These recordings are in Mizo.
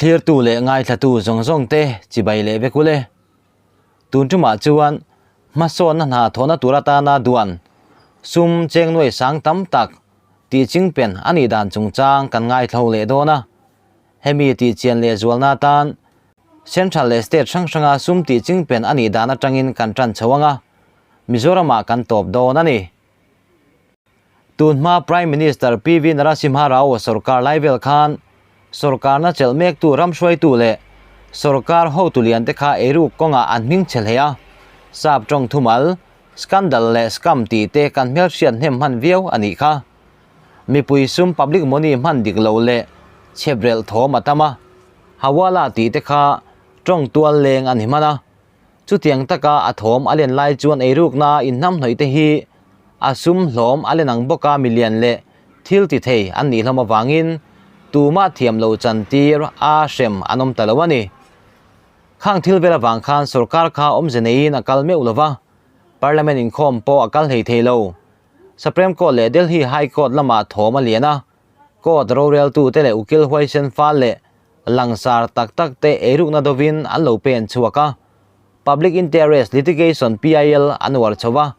Thlirtu leh ngaithlatu zawng zawng te chibai leh vek ule. Tun tumah chuan hmasawnna hna thawhna tur atana duan sum cheng nuai sang tam tak tih chingpen a nih dan chungchang kan ngaithlo leh dawn a. Hemi tih chian leh zualna atan Central leh State hrang hranga sum tih chingpen a nih dan atangin kan tan chho ang a, Mizoramah kan tawp dawn a ni. Tunhma Prime Minister PV Narasimha Rao sorkar lai vel khan sorkarna chelh mektu ram hruaitu leh sorkar hotu lian te kha eiruk kawngah an hming chhe hle a, sap tawng thumal, scandal leh scam tih te kan hmelhriat hnem hman viau a nih kha. Mipui sum public money hman dik lo leh chheprelh thawm a tam a, hawala tih te kha tawng tual leng a ni hman a. Chutiang taka a thawm a len lai chuan eirukna inhnamhnawih te hi a sum hlawm a len ang bawka milian leh thil ti thei an nih hlawm avangin tumah thiam lo chantir a hrem an awm ta lo a ni. Khang thil vel avang khan sorkar kha awmze neiin a kal meuh lo va, Parliament inkhawm pawh a kal hlei thei lo. Supreme Court leh Delhi High Court lamah thawm a lian a, Court roreltute leh ukil huaisen fal leh Langsar tak tak te eirukna dovin an lo pen chhuak a, Public Interest Litigation, PIL, an uar chho a,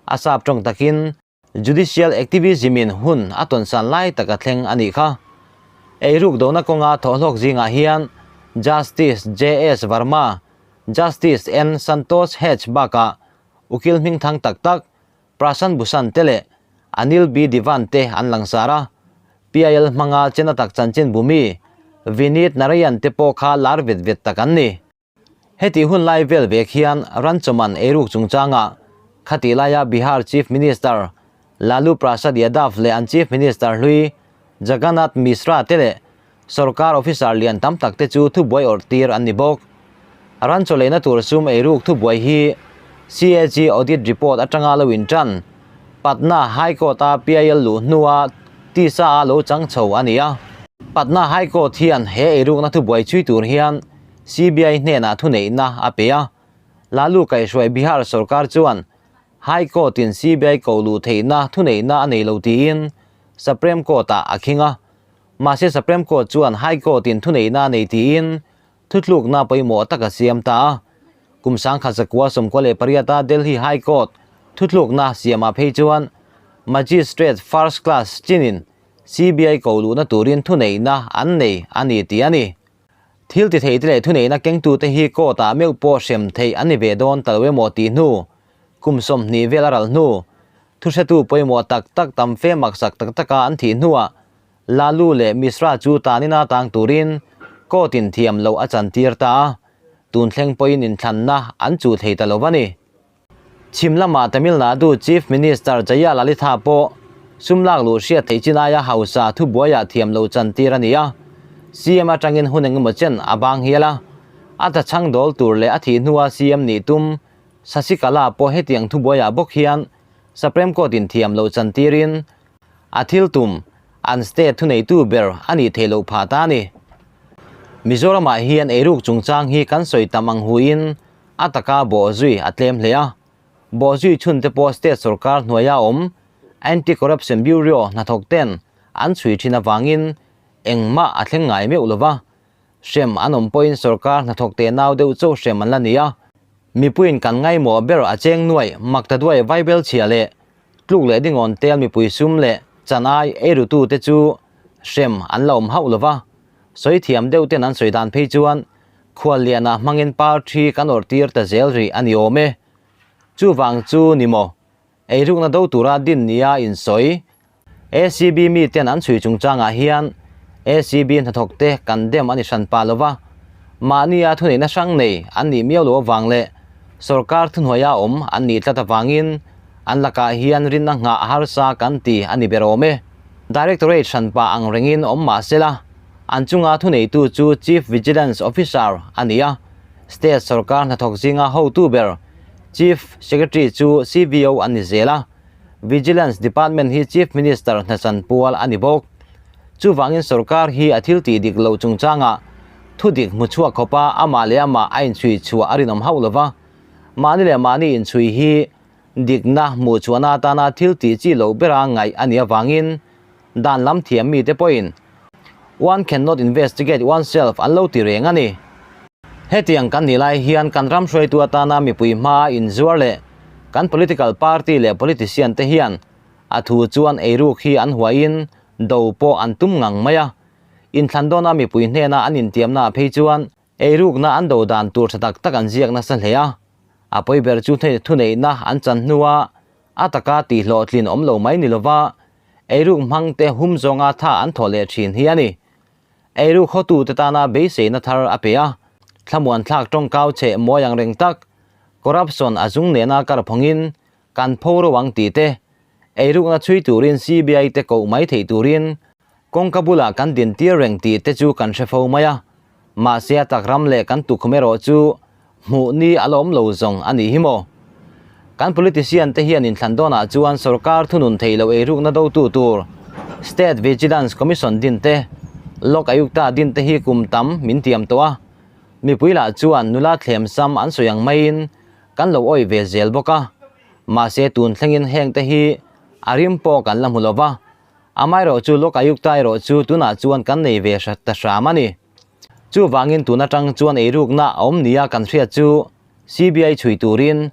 a sap tawng takin Judicial Activism in hun a tawnsan lai tak a thleng a nih kha. Eiruk dona kawnga thawhhlawk zingah hian Justice JS Verma, Justice N Santosh H bakah ukil hmingthang tak tak Prashant Bhushan te leh Anil B Divan te an langsar a, PIL hmanga chena tak chanchin bumi Vineet Narayan te pawh kha lar vet vet tak an ni. Hetih hun lai vel vek hian Ranchoman eiruk chungchangah khatih laia Bihar Chief Minister Lalu Prasad Yadav leh an Chief Minister hlui Jagannath Mishra te leh Sorkar officer lian tam tak te chu thubuai awrh tir an ni bawk. Ran chaw leina tur sum eiruk thubuai hi CAG audit report atanga lo intan Patna High Court-a PIL luh hnua tisa a lo chang chho a ni a. Patna High Court hian he eirukna thubuai chhui tur hian CBI hnenah thuneihna a pe a. Lalu kaihhruai Bihar sorkar chuan High Court-in CBI ko luh theihna thuneihna a nei lo tiin Supreme Court-ah a khing a. Mahse Supreme Court chuan High Court-in thuneihna a nei tiin thutlukna pawimawh tak a siam ta a. Kum 1998-a Delhi High Court thutlukna siamah phei chuan Magistrate First Class chinin CBI ko luhna turin thuneihna an nei a ni tih a ni. Thil ti theite leh thuneihna kengtute hi court-ah meuh pawh hrem theih an ni ve dawn ta lo emaw tih hnu kum 20 vel a ral hnu thuhretu pawimawh tak tak tam fe maksak tak taka an thih hnuah Lalu leh Mishra chu tanina tang turin court in thiam loh a chantir ta a, tun thleng pawhin inthlanna an chuh thei ta lo a ni. Chhim lamah Tamil Nadu Chief Minister Jayalalithaa pawh sum lak luh hriat theih chin aia hausa thubuaiah thiam loh chantir a ni a, CM atangin hun engemaw chen a bang hial a, a tachhang dawl tur leh a thih hnua CM nih tum Sasikala pawh hetiang thubuaiah bawk hian Supreme Court in thiam loh chantirin A thil tum, an state thuneitu ber a nih theih loh phah ta a ni. Mizoramah hian eiruk chungchang hi kan sawi tam ang huin a taka bawhzui a tlem hle a. Bawhzui chhunte pawh state sorkar hnuaia awm Anti-Corruption Bureau hnathawk ten an chhui thin avangin engmah a thleng ngai meuh lo va. Hrem an awm pawhin sorkar hnathawk te nau deuh chauh hrem an la ni a. Mipuiin kan ngaimawh ber a cheng nuai makta duai vaibel chhia leh Tluk leh dingawn tel mipui sum leh chan ai eirutu te chu hrem an la awm hauh lo va, sawi thiam deuh ten an sawi dan phei chuan khual lianah hmangin parthi kan awrh tir ta zel rih a ni awm e. Chuvang chu ni maw? Eirukna do tura din nia insawi ACB mi ten an chhui chungchangah hian ACB hnathawk te kan dem a ni hran pah lo va, mahnia thuneihna hrang nei an nih miau lo avang leh sorkar thuhnuaia awm an nih tlat avangin an lakah hian rinna nghah harsa kan ti a ni ber awm e. Directorate hran pah ang rengin awm mah sela, an chunga thuneitu chu Chief Vigilance Officer a ni a, State sorkar hnathawk zinga hotu ber Chief Secretary chu CVO an ni zel a. Vigilance Department hi Chief Minister hnachan pual a ni bawk. Chuvangin sorkar hi a thil tih dik loh chungchangah thu dik hmu chhuak khawpa amah leh amah a inchhui chhuah a rinawm hauh lova. Mahni leh mahni inchhui hi dikna hmuh chhuahna atana thil tih chi loh bera ngaih a nih avangin dan lam thiam mite pawhin One cannot investigate oneself an lo ti reng a ni. Hetiang kan nih lai hian kan ram hruaitu atana mipui hmaa inzuar leh kan political party leh politician te hian a thu chuan eiruk hi an huaiin do pawh an tum ngang mai a. Inthlan dawna mipui hnena an intiamnaah phei chuan eirukna an do dan tur tha tak tak an ziak nasa hle a. A pawi ber chu thuneihna an chan hnua a taka tihhlawhtlin awm lo mai ni lova eiruk hmangte hum zawnga tha an thawh leh thin hi a ni. Eiruk hawtute tana beiseina thar a pe a, thlamuan thlak tawngkau cheh mawi ang reng tak, corruption a zung nena kar phawngin kan pho ro ang tih te, eirukna chhui turin CBI te koh mai theih turin kawngka bulah kan din tir reng tih te chu kan hre fo mai a, mahse a tak ram leh kan tukhum erawh chu hmuh ni a la awm lo zawng a nih hi maw? Kan politician te hian inthlan dawnah chuan sorkar thunun theih loh eirukna dotu tur State Vigilance Commission din te, Lok Ayukta din te hi kum tam min tiam tawh a, mipui lah chuan nula thlem sam an sawi ang maiin kan lo awih ve zel bawk a, mahse tun thlengin heng te hi a rim pawh kan la hmu lo va, amaherawh chu Lok Ayukta erawh chu tunah chuan kan nei ve ta hram a ni. Chuvangin tun atang chuan eirukna a awm nia kan hriat chu CBI chhui turin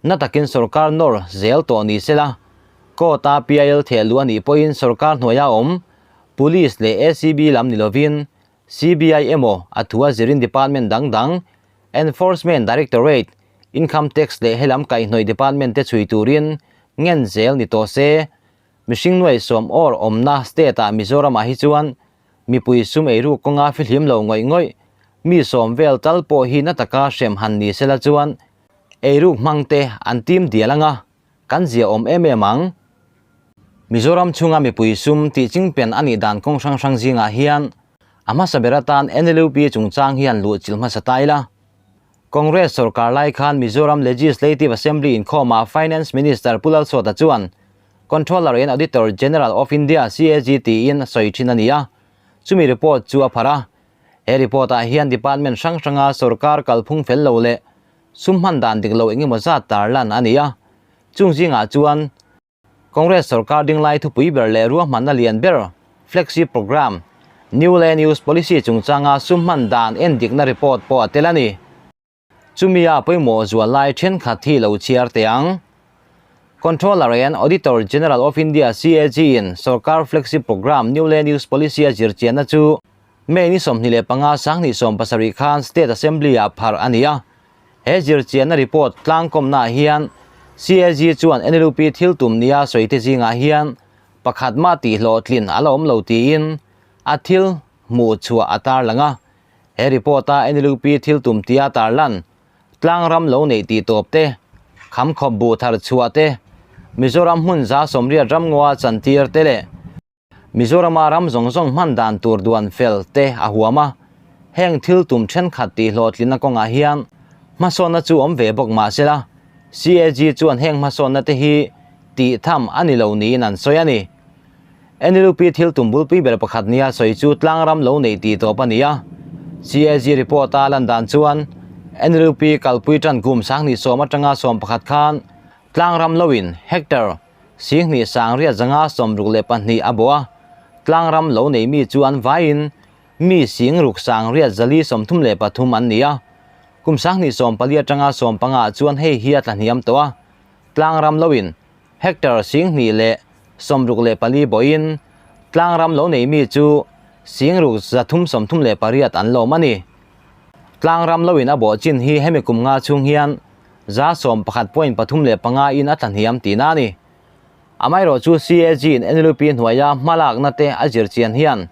na takin sorkar nawr zel tawh ni sela, court-a PIL theh luh a nih pawhin sorkar hnuaia awm Police leh ACB lam ni lovin CBI emaw a thu a zirin department dang dang Enforcement Directorate, Income Tax leh helam kaihhnawih department te chhui turin ngen zel ni tawh se. Mihring nuaihsawm awr awmna state-ah Mizoramah hi chuan Mipui sum eiruk kawnga fihlim lo ngawih ngawih, mi sawm vel tal pawh hi na taka hrem han ni sela chuan eiruk hmangte an tim dial anga kan zia awm em em ang. Mizoram chhunga mipui sum tih chingpen a nih dan kawng hrang hrang zingah hian a hmasa ber atan NLUP chungchang hian luh chilh hmasa ta ila. Congress sorkar lai khan Mizoram Legislative Assembly inkhawmah Finance Minister Pu Lalsawta chuan Controller and Auditor General of India, CAG, tiin a sawi thin a ni a, chumi report chu a pharh a. He report ah hian department hrang hranga sorkar kalphung fel lo leh sum hman dan dik lo engemaw zat tarlan a ni a. Chung zingah chuan Congress sorkar dinglai thupui ber leh ruahmanna lian ber Flexi Programme, New Land Use Policy chungchanga sum hman dan endikna report pawh a tel a ni. Chumi a pawimawh zual lai thenkhat hi lo chhiar teh ang. Controller and Auditor General of India, CAG, in sorkar flagship programme New Land Use Policy a zirchianna chu May ni 25 2017 khan State Assembly ah pharh a ni a. He zirchianna report tlangkawmnaah hian CAG chuan NLUP thil tum nia sawite zingah hian pakhat mah tih hlawhtlin a la awm lo tiin a thil hmuh chhuah a tarlang a. He report-a NLUP thil tum tia tarlan, tlang ram lo neih tih tawp te, kham khawp buh thar chhuah te, Mizoram hmun 180 ramngawa chantir te leh Mizorama ram zawng zawng hman dan tur duan fel te a huam a. Heng thil tum thenkhat tih hlawhtlinna kawngah hian hmasawnna chu awm ve bawk mah sela, CAG chuan heng hmasawnna te hi tih tham a ni lo niin an sawi a ni. NLUP thil tum bulpui ber pakhat nia sawi chu tlangram lo neih tih tawp a ni a. CAG report-a lan dan chuan NLUP kalpui tan kum 2010 atanga 11 khan tlangram loin hectare 2862 a bawh a. Tlangram lo nei mi chu an vaiin mi 6833 an ni a. Kum 2014 atanga 15 ah chuan hei hi a tlahniam tawh a. Tlangram loin Hectare 2064 bawiin tlangram lo nei mi chu 6338 an lawm a ni. Tlangram loin a bawh chin hi hemi kum nga chhung hian 11.35 in a tlahniam tihna a ni. Amaherawh chu CAG in NLUP hnuaia hmalakna te a zir chian hian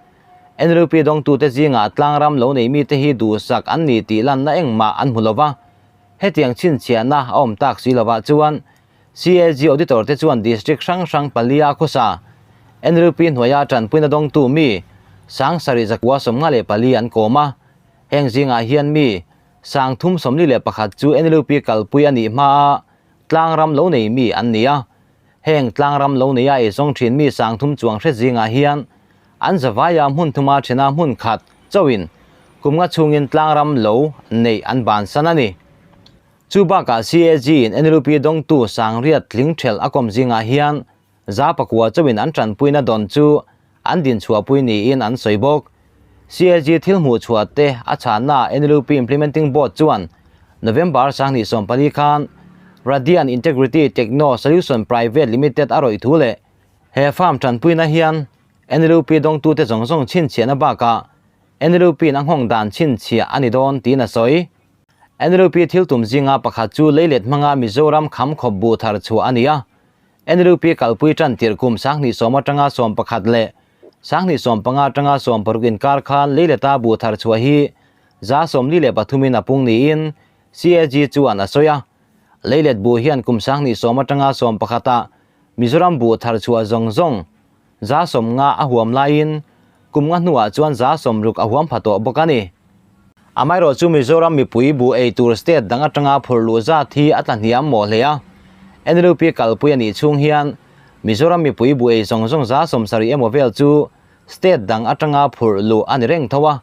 NLUP dawngtute zingah tlangram lo nei mite hi duhsak an ni tih lanna engmah an hmu lova, hetiang chhinchhiahna a awm tak si lovah chuan CAG Auditor te chuan District hrang hrang palia khawsa NLUP hnuaia tanpuina dawngtu mi 7454 an kawm a. Heng zingah hian mi 341 chu NLUP kalpui a nih hmaa tlangram lo nei mi an ni a. Heng tlangram lo neia eizawng thin mi 30 chuang hre zingah hian an zavaia hmun thuma thena hmun khat chauhin kum nga chhungin tlangram lo neih an bansan a ni. Chu bakah CAG in NLUP dawngtu Sangriat tling thelh a kawm zingah hian 100 chauhin an tanpuina dawn chu an dinchhuahpui niin an sawi bawk. CAG thil hmuh chhuah te a chhanna NLUP Implementing Board chuan November 2014 khan Radiant Integrity Techno Solution Private Limited a rawih thu leh he firm tanpuina hian NLUP dawngtute zawng zawng chhinchhiahna bakah NLUP-in a nghawng dan chhinchhiah a ni dawn tiin a sawi. NLUP thil tum zinga pakhat chu leilet hmanga Mizoram kham khawp bu thar chhuah a ni a. NLUP kalpui tan tirh kum 2010 atanga 11 leh 2015 atanga 16 inkar khan leileta bu thar chhuah hi 43 in a pung niin CAG chuan a sawi a. Leilet bu hian kum 2010 atanga 11 ah Mizoram bu thar chhuah zawng zawng 50 a huam laiin kum nga hnuah chuan 60 a huam pha tawh bawk a ni. Amaherawhchu Mizoram mipui bu ei tur state dang atanga phurh luh zat hi a tla hniam mawh hle a. NLUP kalpui a nih chhung hian Mizoram mipui bu ei zawng zawng 70 emaw vel chu state dang atanga phurh luh a ni reng tho a.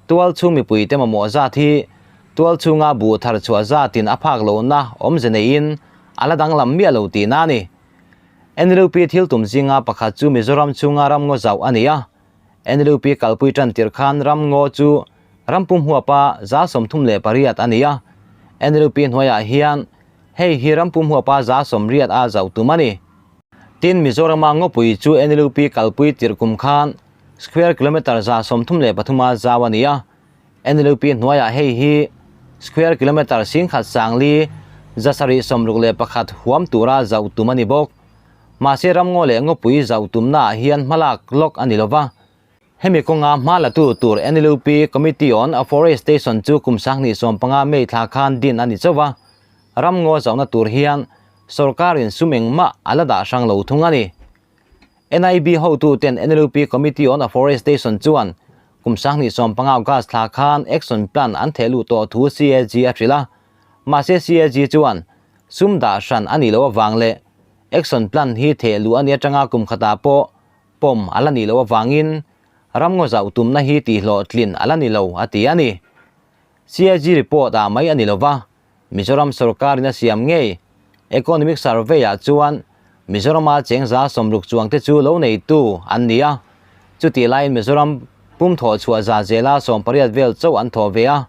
Tual chhung mipuite mamawh zat hi tual chhunga bu thar chhuah zatin a phak lohna awmze neiin a la danglam miah lo tihna a ni. NLUP thil tum zinga pakhat chu Mizoram chhunga ramngaw zauh a ni a. NLUP kalpui tan tirh khan ramngaw chu rampum huapa 38 a ni a. NLUP hnuaiah hian hei hi rampum huapa 80 a zauh tum a ni. Tin, Mizorama ngawpui chu NLUP kalpui tirh kum khan square kilometre 33 a zau a ni a. NLUP hnuaiah hei hi square kilometre 10,461 huam tura zauh tum a ni bawk. Mahse ramngaw leh ngawpui zauh tumnaah hian hmalak lawk a ni lova. Hemi kawnga hma latu tur NLUP Committee on Afforestation chu kum 2015 May thla khan din a ni chauh a. Ramngaw zauhna tur hian sorkarin sum engmah a la dah hrang lo thung a ni. NIB hotuten NLUP Committee on Afforestation chuan kum 2015 August thla khan action plan an theh luh tawh thu CAG a hrilh a. Mahse CAG chuan sum dah hran a nih loh avang leh action plan hi theh luh a ni atanga kum khatah pawh pawm a la nih loh avangin ramngaw zauh tumna hi tihhlawhtlin a la ni lo a ti a ni. CAG report ah mai a ni lova, Mizoram sorkarin a siam ngei Economic Survey ah chuan Mizorama cheng 60 chuangte chu lo neitu an ni a. Chutih laiin Mizoram pum thawh chhuah za zela 18 vel chauh an thawh ve a.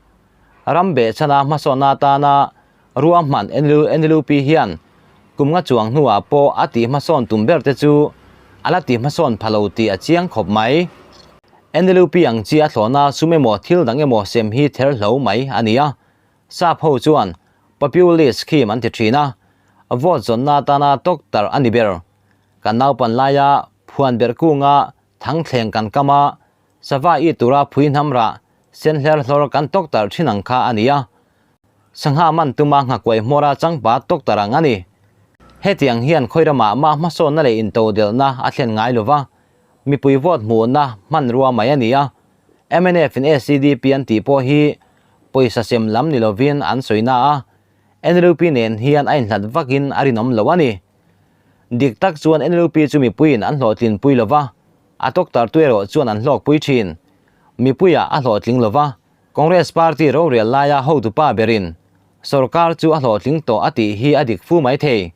Ram beh chhana hmasawnna atana ruahman NLUP hian kum nga chuang hnuah pawh a tih hmasawn tum ber te chu a la tih hmasawn pha lo tih a chiang khawp mai. NLUP ang chi a thlawhna sum emaw thil dang emaw sem hi ther hlo mai a ni a. Sap ho chuan populist scheme an ti thin a, vote zawnna atana tawk tar a ni ber. Kan naupan laia phuan ber kunga thangthleng kan kam a, sava i tura phui hnam rah sen hler hlawr kan tawk tar thin ang kha a ni a. Sangha man tuma nghakuai hmawra changpa tawk tar ang a ni. Hetiang hian khawi ramah mah hmasawnna leh intodelhna a thlen ngai lova, mipui vote hmuhna hmanrua mai a ni a. Mnf in SEDP an tih pawh hi pawisa sem lam ni lovin an sawi na a, NLUP nen hian a inhlat vakin a rinawm lo a ni. Dik tak chuan NLUP chu mipuiin an hlawhtlinpui lova, a tawktartu erawh chuan an hlawkpui thin. Mipuiah a hlawhtling lova, Congress party rorel laia hotupa berin sorkar chu a hlawhtling tawh a tih hi a dik fu mai thei.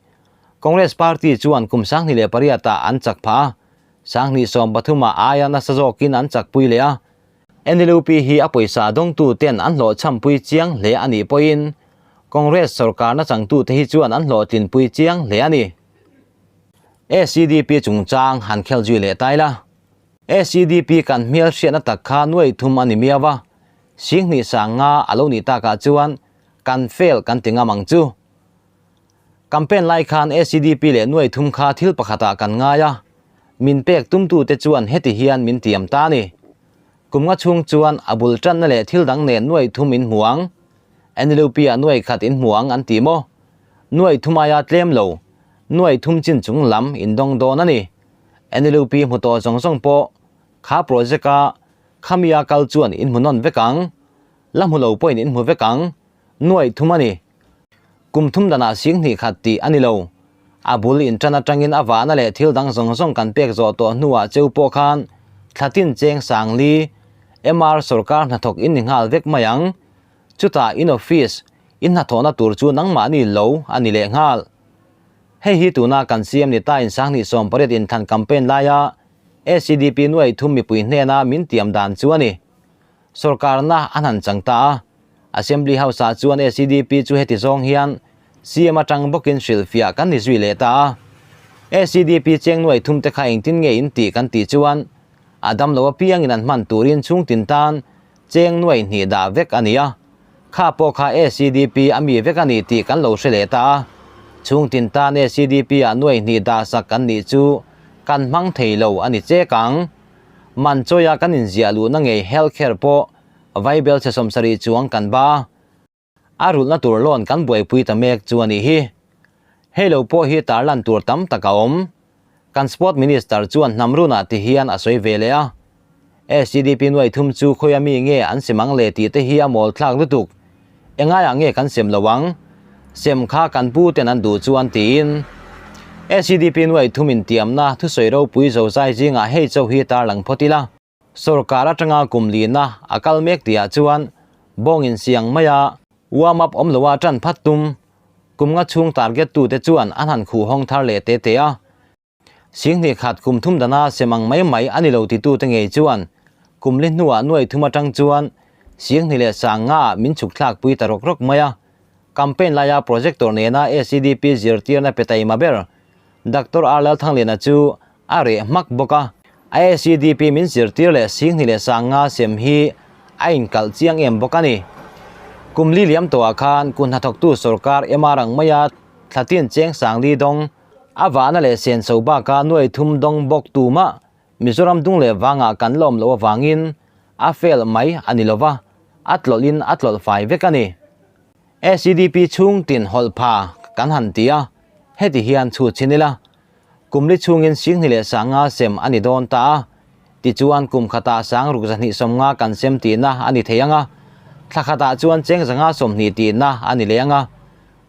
Congress party chuan kum 2008 ah an chak phah a, 2013 ah aia nasa zawkin an chakpui leh a. NLUP hi a pawisa dawngtu ten an hlawhchhampui chiang hle a nih pawhin Congress sorkarna changtute hi chuan an hlawhtlinpui chiang hle a ni. SEDP chungchang han khel zui leh tai la. SEDP kan hmel hriatna tak kha nuai thum a ni miau a, 20 sanga a lo nih takah chuan kan fail kan ti ngam ang chu. Campaign lai khan SEDP leh nuai thum kha thil pakhatah kan ngai a, min pek tumtute chuan heti hian min tiam ta a ni. Kum nga chhung chuan a bul tanna leh thil dang nen nuai thum in hmu ang. NLUP ah nuai khat in hmu ang an ti maw? Nuai thum aia tlem lo, nuai thum chin chung lam in dawng dawn a ni. NLUP hmu tawh zawng zawng pawh kha project a khamia kal chuan in hmu nawn vek ang. La hmu lo pawhin in hmu vek ang. Nuai thum a ni. Kum thum danah 20,000 tih a ni lo. A bul in tan atangin a vahna leh thil dang zawng zawng kan pek zawh tawh hnuah cheu pawh khan thlatin cheng 4000 MR sorkar hnathawk in ni nghal vek mai ang. Chutah in office in hnathawhna tur chu nangmahni lo a ni leh nghal. Hei hi tuna kan CM ni ta in 2018 inthlan campaign laia SEDP nuai thum mipui hnena min tiam dan chu a ni. Sorkarna an han chang ta a. Assembly House-ah chuan ACDP chu heti zawng hian CM atang bawkin hrilhfiah kan ni zui leh ta a. ACDP cheng nuai thum te kha engtin nge in tih kan tih chuan a dam lo apiangin an hman turin chhungtin tan cheng nuai hnih dah vek a ni a. Kha pawh kha ACDP a mi vek a ni tih kan lo hre leh ta a. Chhungtin tan ACDP ah nuai hnih dah sak kan nih chu kan hmang thei lo a ni chek ang. Man chawia kan inziah luhna ngei health care pawh Vaibel chhe 70 chuang kan ba a, a rulhna tur loan kan buaipui ta mek chu a nih hi. Hei lo pawh hi tarlan tur tam tak a awm. Kan Sport Minister chuan hnam runah ti hian a sawi ve leh a. SCDP nuai thum chu khawia mi nge an sem ang le tih te hi a mawl thlak lutuk. Engaiah nge kan sem lo ang? Sem kha kan pu ten an duh chuan tiin. SCDP nuai thum intiamna thusawi ropui zozai zingah hei chauh hi tarlang phawt ila. Sorkar atanga kum lina a kal mek tihah chuan bawng insiang maia warm up awm loa tan phat tum kum nga chhung target tute chuan an han khuh hawng thar leh te te a. Singhnih khat kum thum dana sem ang mai mai a ni lo titute ngei chuan kum li hnuah nuai thum atang chuan singhnih leh sang ngaah min chhuk thlak pui ta rawk rawk mai a. Campaign laia projector nena ACDP zirtirna pe taima ber Doctor R Lalthangliana chu a reh hmak bawk a. ACDP min zirtir leh Singhni leh Sanga sem hi a inkalh chiang em bawk a ni. Kum li liam tawhah khan kun hnathawktu sorkar MR ang maia thlatin cheng sangli dawng, a vahna leh senso baka nuai thum dawng bawk tumah Mizoram dung leh vangah kan la awm loh avangin a fail mai a ni lova, a tlawlhin a tlawlh fai vek a ni. ACDP chhung tin hawlh pha kan han ti a, heti hian chhut chhin ila. Kum li chhungin Singhni leh Sanga sem a ni dawn ta a, tichuan kum khatah sang ruk zahnih 50 kan sem tihna a ni thei ang a, thla khatah chuan cheng 120 tihna a ni leh ang a.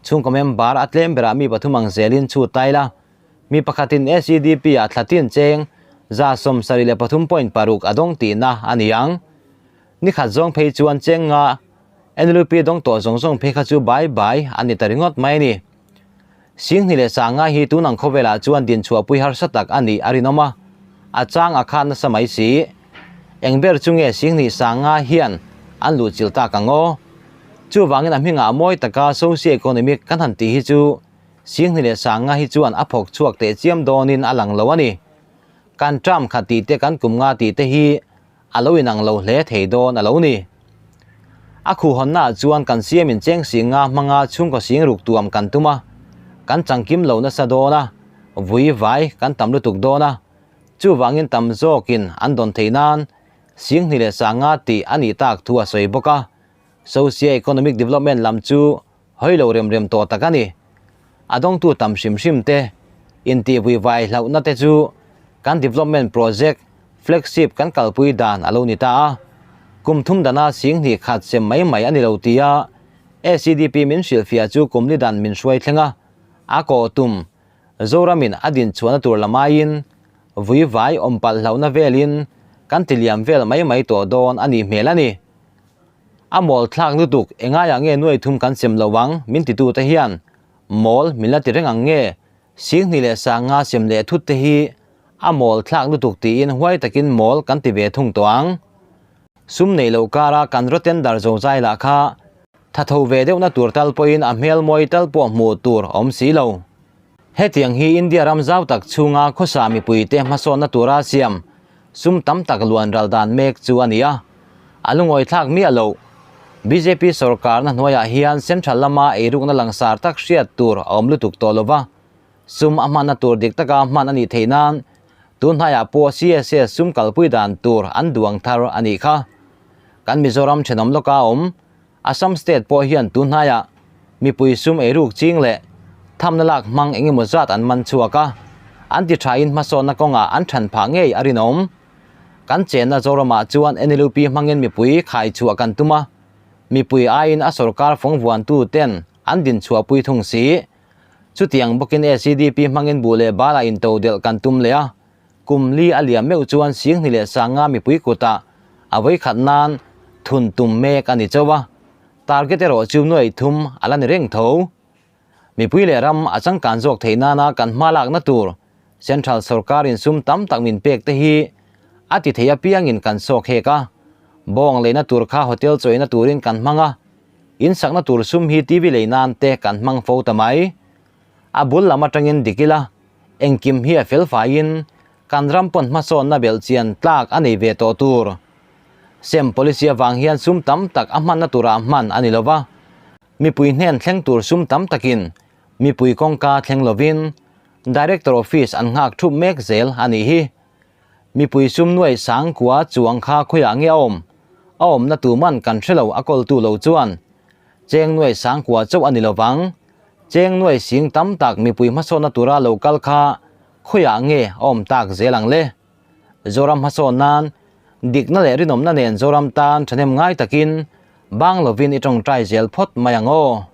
Chhungkaw member a tlem berah mi pathum ang zelin chhut ta ila, mi pakhatin ACDP ah thla tin cheng 73.6 a dawng tihna a ni ang. Ni khat zawng phei chuan cheng nga NLUP dawng tawh zawng zawng phei kha chu bai bai a ni ta ringawt mai a ni. Singhni leh Sanga hi tun ang khawvelah chuan dinchhuahpui harsa tak a nih a rinawm a, a chang a khan nasa mai si. Eng ber chu nge Singhni Sanga hian an luhchilh tak ang aw? Chuvangin a hmingah mawi taka socio-economic kan han tih hi chu Singhni leh Sanga hi chuan a phawk chhuak teh chiam dawnin a lang lo a ni. Kan term khat tih te kan kum nga tih te hi a lo inang lo hle thei dawn a lo ni. A khuhhawnnaah chuan kan siamin cheng singa hmanga chhungkaw sing ruk tuam kan tum a, kan changkim lo nasa dawn a, vui vai kan tam lutuk dawn a, chuvangin tam zawkin an dawn theih nan singhnih leh sanga tih a nih tak thu a sawi bawk a. Socio-economic development lam chu hawi lo rem rem tawh tak a ni. A dawngtu tam hrim hrim te, intihvui vai hlauhna te chu kan development project flagship kan kalpui dan a lo ni ta a. Kum thum dana singhnih khat sem mai mai a ni lo tia ACDP min hrilhfiah chu kum li dan min hruai thleng a, a kawh tum Zoramin a din chhuahna tur lamaiin vui vai awm palh hlauhna velin kan tiliam vel mai mai tawh dawn a nih hmel a ni. A mawl thlak lutuk, engaiah nge nuai thum kan sem lo ang min titu te hian mawl min la ti reng ang nge? 20 leh 50 sem leh thut te hi a mawl thlak lutuk tiin huai takin mawl kan ti ve thung tawh ang. Sum neih loh kara kan raw tender zozai lah kha tha tho ve deuhna tur tal pawhin a hmel mawi tal pawh hmuh tur a awm si lo. Hetiang hi India ram zau tak chhunga khawsa mipuite hmasawnna tura siam sum tam tak luan ral dan mek chu a ni a, a lungawi thlak miah loh. Bjp sorkarna hnuaiah hian central lama eirukna langsar tak hriat tur a awm lutuk tawh lova, sum a hmanna tur dik taka hman a nih theih nan tun hnaiah pawh CSS sum kalpui dan tur an duang thar a nih kha. Kan Mizoram thenawm lawka awm Assam state pawh hian tun hnaiah mipui sum eiruk ching leh thamna lak hmang eng emaw zat an man chhuak a, an ti thain hmasawnna kawngah an than phah ngei a rinawm. Kan chenna Zoramah chuan NLUP hmangin mipui khai chhuah kan tum a, mipui aiin a sorkar fawng vuantu ten an din chhuahpui thung si. Chutiang bawkin ACDP hmangin buh leh balah intodelh kan tum leh a, Kum li a liam meuh chuan 20 leh 50 mipui kutah a vawikhat nan thun tum mek a ni chauh a, target erawh chu nuai thum a la ni reng tho. Mipui leh ram a changkan zawk theih nana kan hma lakna tur Central sorkarin sum tam tak min pek te hi a ti thei apiangin kan sawk hek a. Bawng leina tur kha hotel chawina turin kan hmang a, in sakna tur sum hi TV lei nan te kan hmang fo ta mai. A bul lam atangin dik ila, engkim hi a fel faiin kan ram pawn hmasawnna belhchian tlak a nei ve tawh tur. Sem policy avang hian sum tam tak a hmanna turah hman a ni lo va, mipui hnen thleng tur sum tam takin mipui kawngka thleng lovin Director Office an nghak thup mek zel a nih hi. Mipui sum nuai sang kua chuang kha khawiah nge a awm? A awmna tu man kan hre lo a kawltu lo chuan. Cheng nuai sang kua chauh a ni lo vang. Cheng nuai sing tam tak mipui hmasawnna tura lo kal kha khawiah nge a awm tak zel ang le? Zoram hmasawn nan dikna leh rinawmna nen Zoram tan thahnem ngai takin bang lovin i tawngtai zel phawt mai ang aw.